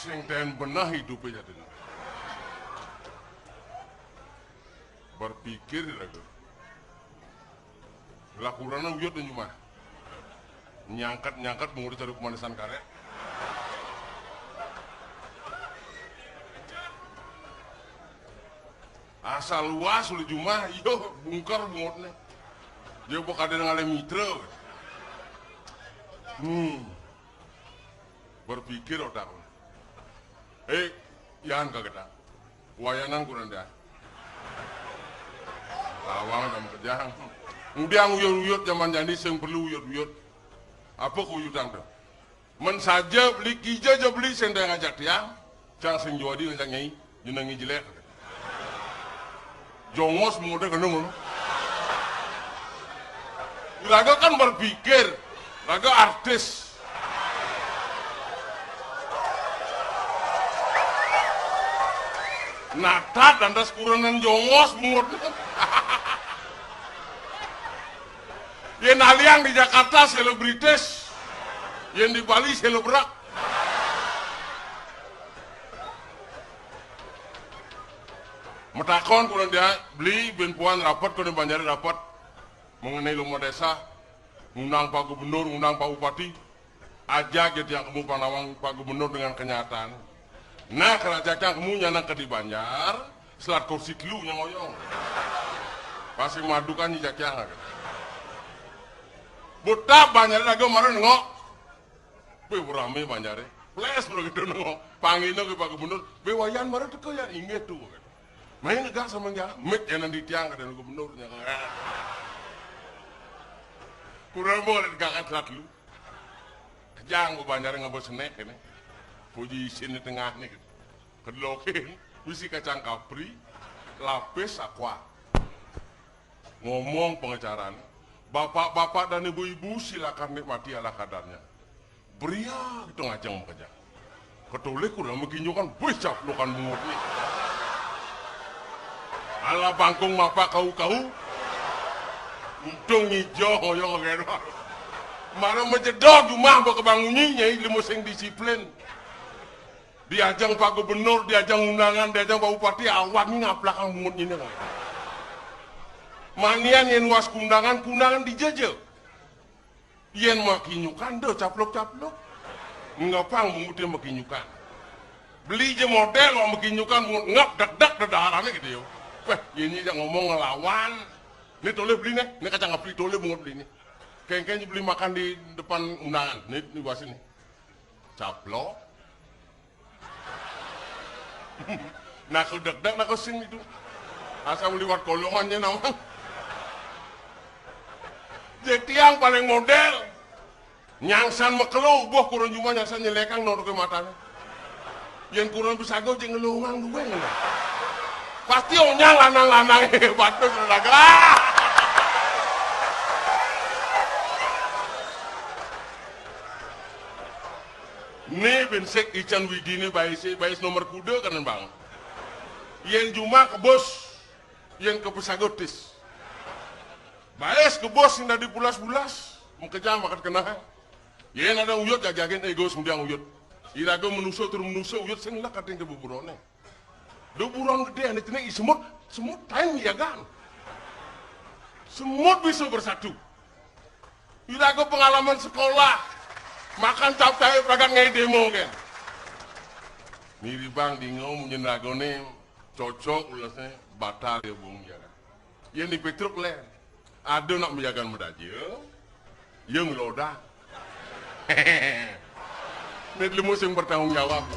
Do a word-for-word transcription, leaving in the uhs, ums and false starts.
Sing ten beneh idupe jadine. Berpikir raga. Lah kurana uyut nyu mah. Nyangkat-nyangkat bungut cari pemanisan karek. Asal luas uli jumah, iyo bungker bungutne. Dia bakal ada ngalih mitra. Hmm. Berpikir otak. Eh, yan kagetan. Wayanan kurang dah. Lawang sama kejang. Udah uyut-uyut zaman jani sing perlu uyut-uyut. Apa kuyutan tuh? Men saja beli kija aja beli sing ngajak tiang. Cang sing jodi ngajak nyai. Jenengi jelek. Jongos mengode kenung. Raga kan berpikir. Raga artis. Natat dan tas kurenan jongos bungut. Yen aliang di Jakarta selebritis, yen di Bali selebrak. Metakon kurang dia beli bin puan rapat kurang banjari rapat mengenai lomba desa, ngundang Pak Gubernur, ngundang Pak Bupati, ajak ya tiang kemu panawang Pak Gubernur dengan kenyataan. Nah, kalau ajak tiang kemu nyanang ke di Banjar, selat kursi telu yang ngoyong. Pasti madukan ni ajak tiang. Buta Banjar lagu marun ngok. Be rame Banjare. Ples bro gitu nengok. Panggilnya ke Pak Gubernur. Be wayan marun teko ya inggih tuh. Main gak sama dia. Mit ya nanti tiang ada gubernurnya. Kurang boleh gak kan selat lu. Kejang gua Banjare ngabos senek ini. Puji isin di tengah nih gitu. Kedelokin, bisi kacang kapri, lapis aqua. Ngomong pengacarane, bapak-bapak dan ibu-ibu silakan nikmati ala kadarnya. Bria gitu ngajeng makanya. Ketoleh kurang meginjokan, wih caplokan bungut nih. Ala bangkung mapa kau-kau. Untung ngijo ngoyo kageno. Mara mejedot rumah mbok kebangunyi nyai lemu sing disiplin. Diajang Pak Gubernur, diajang undangan, diajang Pak Bupati, awak ni ngaplakang bungut ini. Manian yen was kundangan, kundangan dijeje. Yen makinyukan, do caplok-caplok. Ngepang bungut dia makinyukan. Beli je model, wak makinyukan, bungut ngap dak-dak dedaharane gitu yo. Weh, ini dia ngomong ngelawan. Ini toleh beli nih, ini kacang kapri toleh bungut beli nih. Kengkeng beli makan di depan undangan, nih, di bawah sini. Caplok. Nah, aku deg-deg, nah, aku sing itu. Asal liwat kolongannya nama. Jadi yang paling model. Nyangsan mekelo, buah kurun jumah nyangsan nyelekang nor ke matanya. Yang kurun bisa gue jeng ngelungang gue ngene. Pasti onyang lanang-lanang hebat tuh, saudara. Ni bin sik ican widine baise, bais nomor kuda kan, Bang. Yen juma kebus, yen kepesagotis. Bais kebus sing dadi pulas-pulas, mengkejang makan kena. Yen ada uyut jajakin ego sembiang uyut. Iraga menuso tur menuso uyut sing lek kating kebuburone. Lho buron gede ane tine i semut, semut tain miyagan. Semut bisa bersatu. Ira aku pengalaman sekolah. Makan capcay pragat ngai demo kan. Miribang dingo munyin ragone cocok ulasne batal ya bung ya kan. Yen di Petruk le. Ada nak miyagan medaja. Yang loda. Nek lemu sing bertanggung jawab.